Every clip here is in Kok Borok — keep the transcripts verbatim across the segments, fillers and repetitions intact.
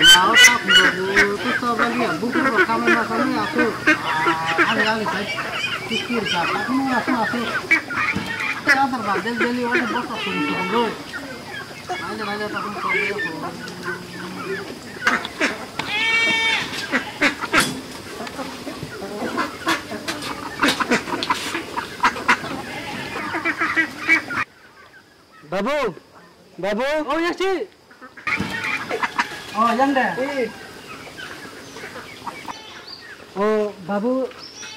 Lao tak buku tu sobat dia buku rok kami makan ni aku. Ani ani saya pikir siapa tu mau masuk masuk. Kita terbandel jeli wajib bos aku dulu. Ayo ayo tak pun sobat aku. Babu, babu. Oh, yang si. Oh, yang deh. Eh. Oh, babu,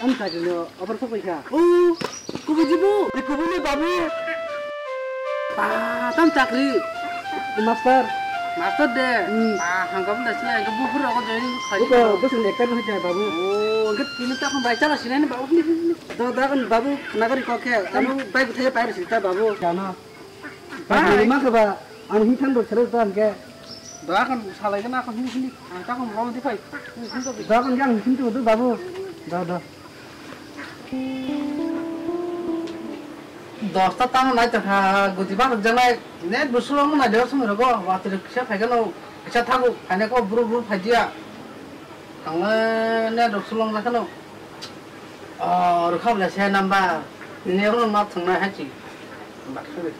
ang tadi lo, apa sok ya? Oh, kubu jibu. Di kubu ni babu. Ah, tam chakri. Master. Master de. Hmm. Ah, hangkam da sini, hangkam bufur aku join khai. Uko, bus ni ekta nih jai babu. Oh, ini tak baca lah sini babu ni. Da, da kan babu, kenapa di kok ya? Kamu baik saya bayar sih babu. Jana. Bai. Bai, ma khe ba, ang hin than rok sere ta hingke. Da kon salai gana kon hin hin, ang ta kon rom di phai. Hin hin to. Da kon yang hin to du babu. Da, da. Dosta tamo nai ta kha, guti ba rok janai. Ne busu rom na de sum rogo, wa te kisa phai gano, kisa thagu, phai ne ko buru buru phai dia. Ang ne rok sulong na khano. Oh, rwkha bwle se number. Nini oro ma thwngnai hai chi. Baksa de.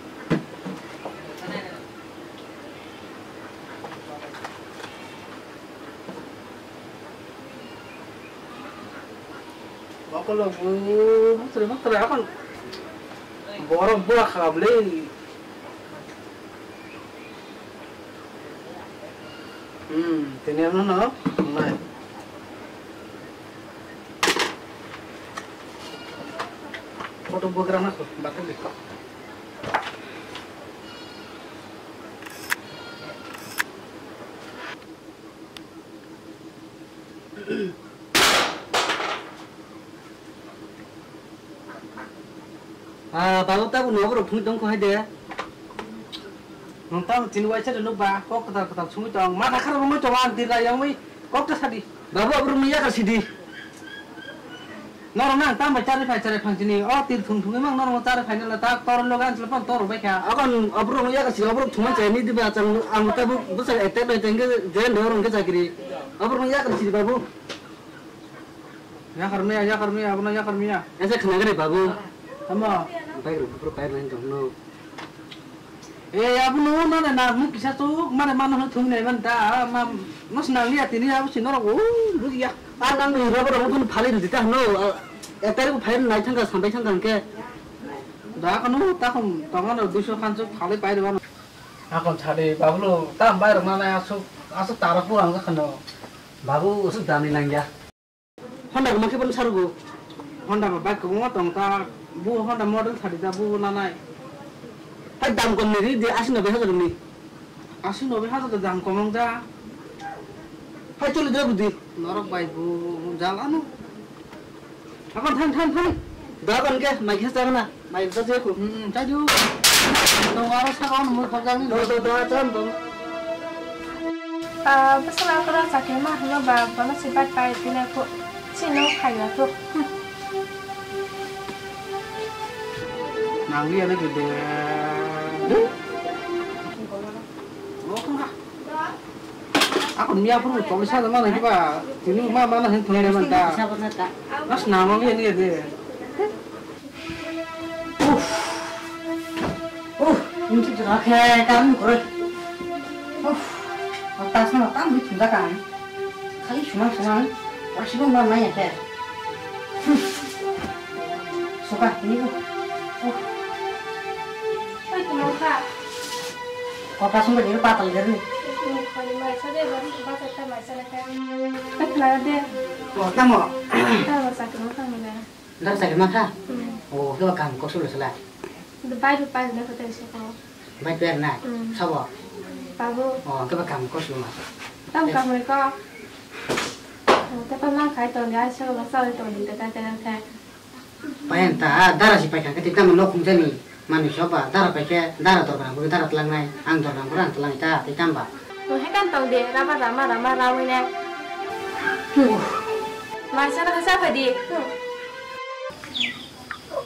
Bokolo bu, mutre mutre apan. Borok bua kha bwle. Hmm, tini ano no, nai. Photo bugra na ko, bathang de. Ah, babu, tabuk nogo borok thungwi tongkho hai de. Nwng tamo tini waisa de nukba, kok kwtal kwtal sungwi tong. Ma dakha rwngwi tongo ang tirla yongwi kok ta sadi. Babu, aborokno yakar sidi. Norok nang tamo chari phai chari phang sini. O tir thung thungwi mang norok chari phai nala ta tor loga ansla pon tor bai kha. Akon aborokno yakar sidi, aborok thungma chai ni diba chang ang tabuk bwsa ekta bai tengke jen de orong ke chakri. Aborokno yakar sidi babu. Yakar maya, yakar maya, abono yakar maya. Ese khna gari babu. Tamo. Bai ru bro pai ran jong no. Eh, abono mane na mung kisa chuk mane mano thung nai man ta ma no sna liya tini abo sino ro bu ya. Ar nang ni robo robo phali di ta no. Ektar phai nai thangka sambai thangka ke. Da kanu ta khum tonga no duiso khan chuk phali pai ro. Akon sadi babu lo ta bai ro na asuk asuk tara pu ang khano. Babu usuk dani nang ya. Honda rwma khe bono sarugo. Honda ba bike kwbangma tong ta, bu Honda model sadi ta, bu nanai. Hai dam kom ni ri di, asi nobbe hajar ni. Asi nobbe hajar to dam kom wng ja. Hai choli dra budi. Norok bai bu jal anu. Akan than than than. Da kan ke, mai khe sa na. Mai rwchapjak kho. Hmm, chaju. Tongo aro saka ono mui khorjakni. Do, do, do, cham, cham. Ah, bwsala kora chakri ma hwnba ba, bono se bai pai tini kho. Chini khaija kho. Hmm. Nangliya de gede. Oh, kha. Ako miya phuru cholish hajar mano hiba, tini ma mano hin thungle man ta. Mas nama miya niya de. Uff. Uff, ini tuh jelas ya, kamu kurus. Uff, atas nama tam di tunda kan. Kali cuma cuma, masih belum mama ya, Fer. Hmm. Suka, ini tuh. Uff. Oi, tumang kha. Kota sumber ini patal gari. Ini khani maisa de, bari basa ta maisa na kha. Khna de. Oh, tamo. Tamo sakno tamo na. Dar sakno kha. Hmm. Oh, keba kam kosul sala. De bai bai ne kota isu ko. Bai per na. Hmm. Sabo. Babu. Oh, keba kam kosul ma. Tam kam ko. Oh, te pa lang khai ton ya, so ba sa ton de ta ta ta. Payan ta, dara si paikha khe tei tamo nok khungjani manwi soba, dara paikhe dara dorkar hwnkhe dara twlangnai, ang dorkar hwnkhe ang twlangnai ta tei tamba. Tong hai kan tong de, raba rama rama rawinai. Uff. Maisa rwkha sa phai di.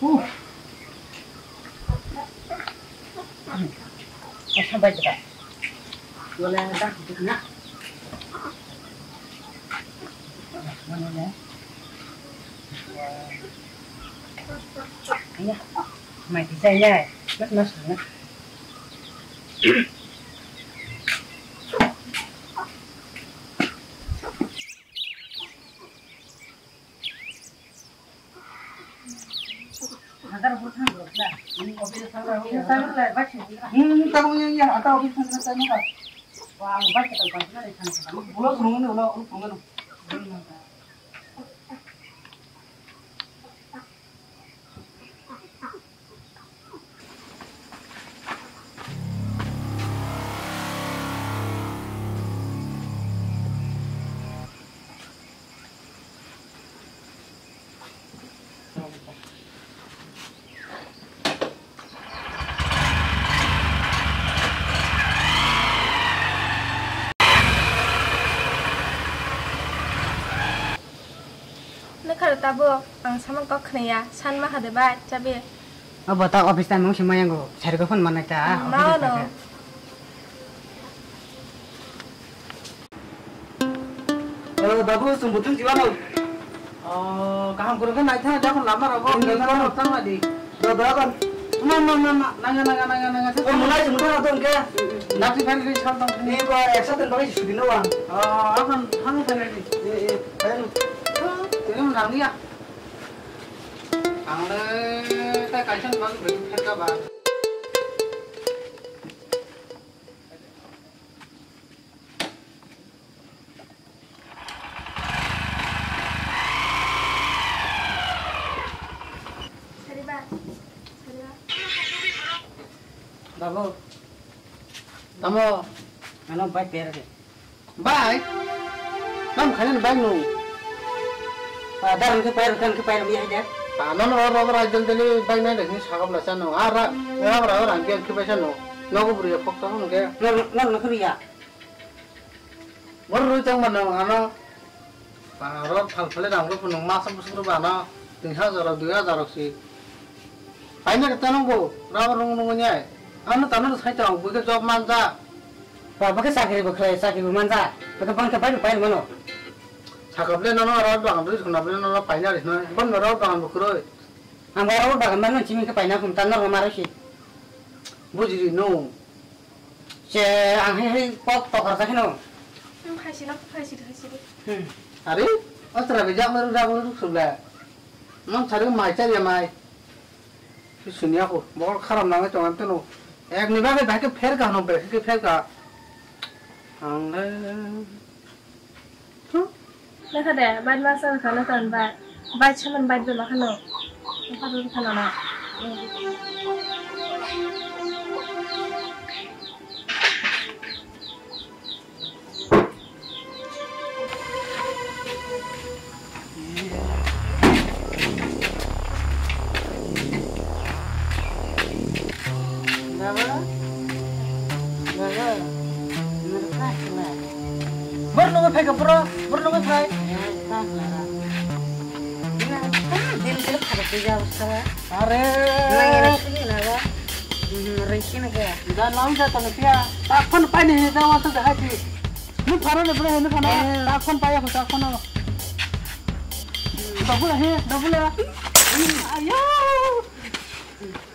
Uff. Asa bai jira. Wala dak dikna. Wala. Ya. Mai di jai ya. Mas mas na. Nokha rw tabuk, ang samung kok khwnaya, san ma hade bai, chabi. Abo ta office time wngse maya wngo, sari khe phone manai ta, Hmm, office mao no. Time. O, babu, chwng bo thang si mano. O, kaham kwrwng khe nai thang, jokhon lama rogo, Hmm, nai thang. Thang di. Do, do, kon. Ma, ma, ma, ma, nanga, nanga, nanga, nanga. O, mulai chwng thang ato hwnkhe. Nakti phai ri sal tong. Ni ko eksa ten bagwi sudi no ang. O, akhon thang phai ri. E, e, phai ri. Tini mo nang ya. Ang le ta kaisa bagwi bai thang ka ba. Babu. Tamo. Ano bai per de. Bai. Nam khani bai no. Pa dar ke pai kan ke pai no ya ja. Pa no no ro ro jal jal bai na de ni sagap la sa no. Ara ra ra ra ke pai sa no. Nogo buri khok ta no ke. No no no ya. Bor rui tong mano ano. Paro phal phale rang rok phunuk masa bwswk rok bano tin hajar rok dui hajar rok si. Paina khe tano bo rabo rung rung nya. Ano tano sai tong bwkhe job manja. Ba bwkhe chakri bo khlai chakri bo manja. Bwkhe bangkhe pai pai mano. Sakap le nono rabo bang rui khna bole nono paina ri khna. Bon rabo bang bo kroi. Ang bai rabo bang man chimi khe paina khum tan norok maro si. Bujiri no. Se ang hai hai kok tokar kha kheno. Ang phaisi no phaisi phaisi de. Hmm. Are, asra be jak meru jak meru subla. Nang sari mai chari mai. Sunya ko, bor kharam nang tong am teno. Ek ni bagwi bai ke pher ka no be ke pher ka. Ang le. Lekha de, bike masa wngkha, lekha wngkha, bike saman bike bai makhano. Lekha bai makhano na. Baba? Baba? Nang kha khlai? Bor nungwi phai kha bro, bor nungwi phai. Eh, kha khlai ra. Ina, dil dil kha twi ja bwskha ba. Are. Nang ina sini na ba. Hmm, rai sini ga. Da nang ja tang pia. Ta phone pai ni da wa ta da hai ti. Ni pharo ni bro ni phano. Eh. Ta phone pai ya ta phone. Double he, double. Ayo.